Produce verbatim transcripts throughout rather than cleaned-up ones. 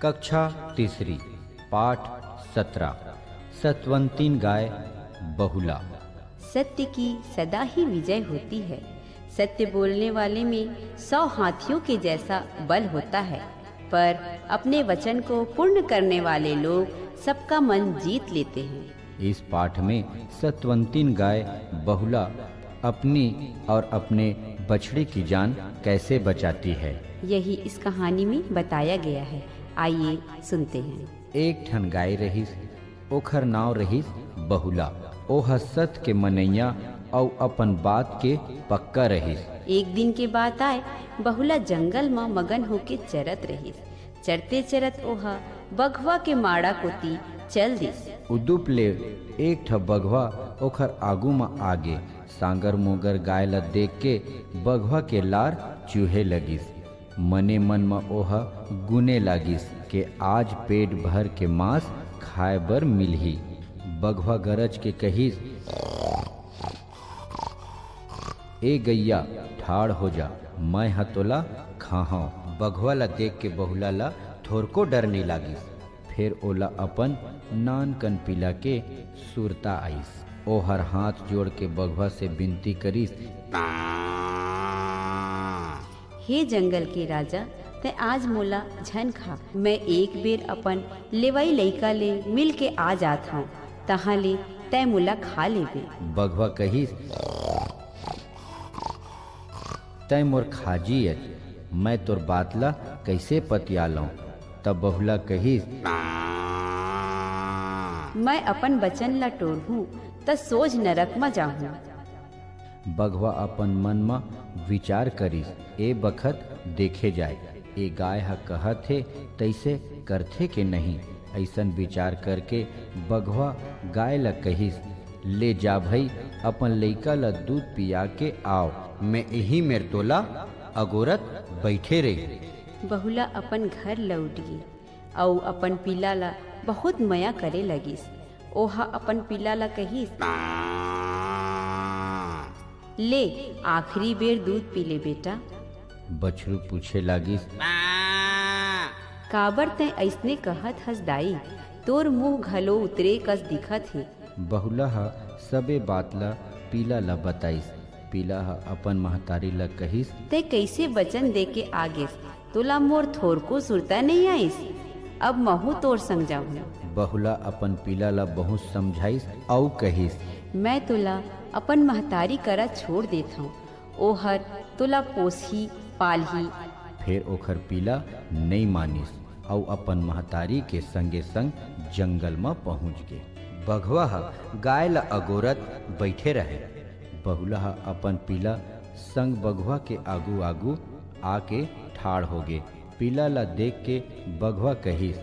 कक्षा तीसरी, पाठ सत्रह। सतवंतिन गाय बहुला। सत्य की सदा ही विजय होती है। सत्य बोलने वाले में सौ हाथियों के जैसा बल होता है, पर अपने वचन को पूर्ण करने वाले लोग सबका मन जीत लेते हैं। इस पाठ में सतवंतिन गाय बहुला अपनी और अपने बछड़े की जान कैसे बचाती है, यही इस कहानी में बताया गया है। आइए सुनते हैं। एक ठन गाय रहिस, ओखर नाव रहिस बहुला। ओह सत के मनैया अउ अपन बात के पक्का रहिस। एक दिन के बात आय, बहुला जंगल म मगन होके चरत रहिस। चरते चरत ओह बघवा के माड़ा कोती चल दिस। उदुप ले एक ठ बघवा ओखर आगू म आगे। सांगर मोगर गाय ल देख के बघवा के लार चूहे लगिस। मने मन म ओह गुने लागिस के आज पेट भर के मांस खाए बर मिलही। बघवा गरज के कहिस, "ए गैया, ठाड़ हो जा, मैं ह तोला खाहंव।" बघवा ला देख के बहुला ला थोरको डर नइ लागिस। फेर ओला अपन नानकन पीला के सुरता आइस। ओहर हाथ जोड़ के बघवा से बिनती करिस, "हे जंगल के राजा, तैं आज मोला झन खा। मैं एक बेर अपन लेवई लइका ले मिल के आ जात हंव, तहां ले तैं मोला खा लेबे।" बघवा कहिस, "तैं मोर खाजी अच, मैं तोर बात ला कइसे पतिया लंव?" तब बहुला कहिस, "मैं अपन बचन ला टोरहूं, त सोझ नरक म जाहूं।" बघवा अपन मन म विचार करिस, "ए बखत देखे जाय, ए गाय ह कहत हे, तइसे करथे के नहीं।" अइसन विचार करके बघवा गाय ल कहिस, "ले जा भई, अपन लइका ल दूध पिया के आव, मैं इही मेर तोला अगोरत बइठे रही।" बहुला अपन घर लौट गे अउ अपन पीला ल बहुत मया करे लगिस। ओह अपन पीला ल कहिस, "ले, आखिरी बेर दूध पी ले बेटा।" बछरू पूछे लागिस, "काबर तैं अइसने कहत हस दाई? तोर मुंह घलो उतरे कस दिखत हे।" बहुला ह सबे बात ल पीला ल बताइस। पीला ह अपन महतारी ल कहिस, "तैं कइसे बचन दे के आ गेस? तोला मोर थोरको सुरता नइ आइस? अब महूं तोर संग जाहूं।" बहुला अपन पीला ल बहुत समझाइस अउ कहिस, "मैं तोला अपन महतारी करा छोड़ देत हंव, ओहर तोला पोसही, पालही।" फेर ओखर पीला नइ मानिस अउ अपन महतारी के संगे संग जंगल म पहुंच गे। बघवा ह गाय ल अगोरत बइठे रहे। बहुला ह अपन पीला संग बघवा के आगू-आगू आके ठाढ़ होगे। पीला ल देख के बघवा कहिस,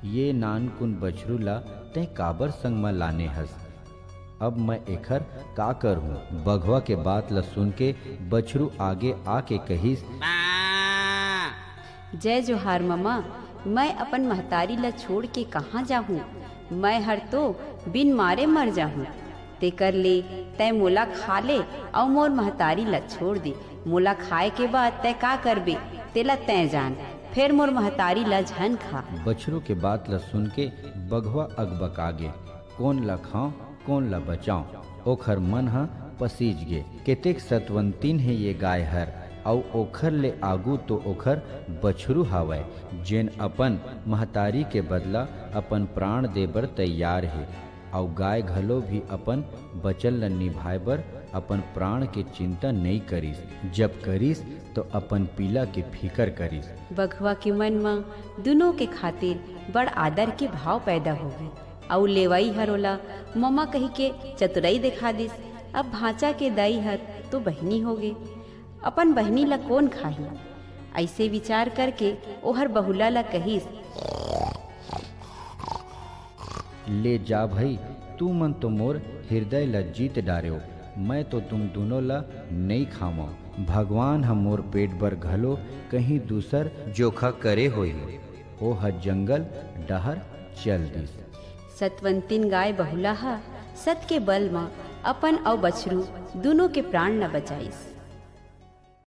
"ये नानकुन बछरू ल तैं काबर संग म लाने हस? अब मैं एखर का करहूं?" बघवा के बात ल सुन के बछरू आगे आके कहिस, "जय जोहार ममा, मैं अपन महतारी ल छोड़ के कहां जाहूं? मैं हर तो बिन मारे मर जाहूं। तेकर ले तैं मोला खा ले अउ मोर महतारी ल छोड़ दे। मोला खाए के बाद तैं का करबे, तेला तैं जान। फेर मोर महतारी ल झन खा।" बछरू के बात ल सुन के बघवा अकबका गे, "कोन ल खांव, कोन ल बचांव?" ओखर मन ह पसीज गे। केतेक सतवंतिन हे ये गाय हर, अउ ओखर ले आगू तो ओखर बछरू हावय, जेन अपन महतारी के बदला अपन प्राण दे बर तैयार हे। अउ गाय घलो भी अपन बचन ल निभाए बर अपन प्राण के चिंता नइ करिस। जब करिस, तो अपन पीला के फिकर करिस। बघवा के मन म दुनों के खातिर बड़ आदर के भाव पैदा होगे, अउ लेवई हर ओला ममा कहि के चतुरई देखा दिस। अब भांचा के दाई हर तो बहिनी होगे, अपन बहिनी ल कोन खाही? अइसे विचार करके ओहर बहुला ल कहिस, "ले जा भई, तुमन तो मोर हिरदय ल जीत डारेव, मैं तो तुम दुनों ल नइ खावंव। भगवान ह मोर पेट बर घलो कहीं दूसर जोखा करे होही।" ओह जंगल डहर चल दिस। सतवंतिन गाय बहुला ह सत के बल म अपन अउ बछरू दुनों के प्राण ल बचाइस।